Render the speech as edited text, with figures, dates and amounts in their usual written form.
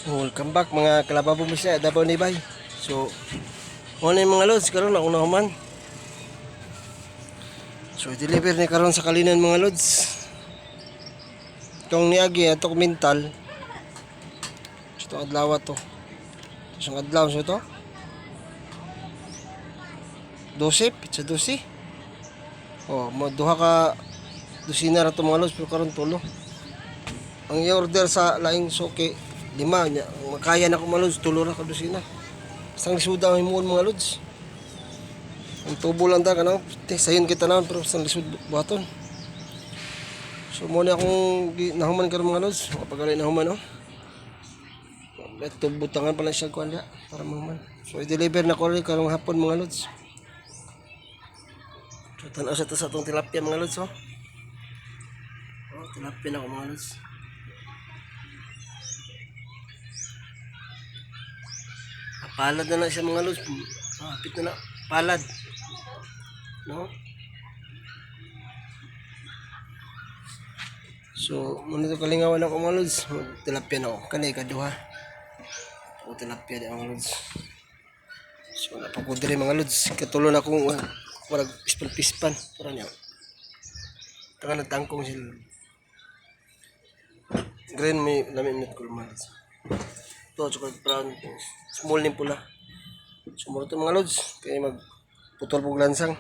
Welcome back, mga kalababo misya, Davao Nibay. So, mao na yung mga lods, karon ako na human. So, deliver ni karon sa Kalinan, mga lods. Itong niagi, ato mental. So, itong adlaw to. So, ang adlaw, so ito. 12, pizza 12. Oh, mo duha ka dosina ra to, mga lods, pero karon tulo. Ang i-order sa laing suki, lima nya. Ang makaya na ko, mga lods, tulo ra ka dosina. Basta ang lisuda ang himuon, mga lods. Ang tubo lang ta kano, te sayon kita na pero basta ang lisod buhaton. So mo na akong nahuman karon, mga lods, mapagali na human, oh. Ito butangan pala siya kuan diha para mahuman. So i-deliver na ko rin karong hapon, mga lods. So tan-aw sa to sa atong tilapia, mga lods, oh. Oh, tilapia na ko, mga lods. Palad na na siya, mga lods. Hapit na na. Palad. No? So, muna ito kalingawan ako, mga lods. Tilapia na ako. Kanay kaduha. O tilapia di, mga lods. So, napakudiri, mga lods. Katulo na akong warag pispan-pispan. Para niya. Taka na tangkong sila. Green may lami minute ko, mga lods. Ito, chocolate brown. Small ni pula. Sumuro to, mga lods. Kaya mag putol pug lansang.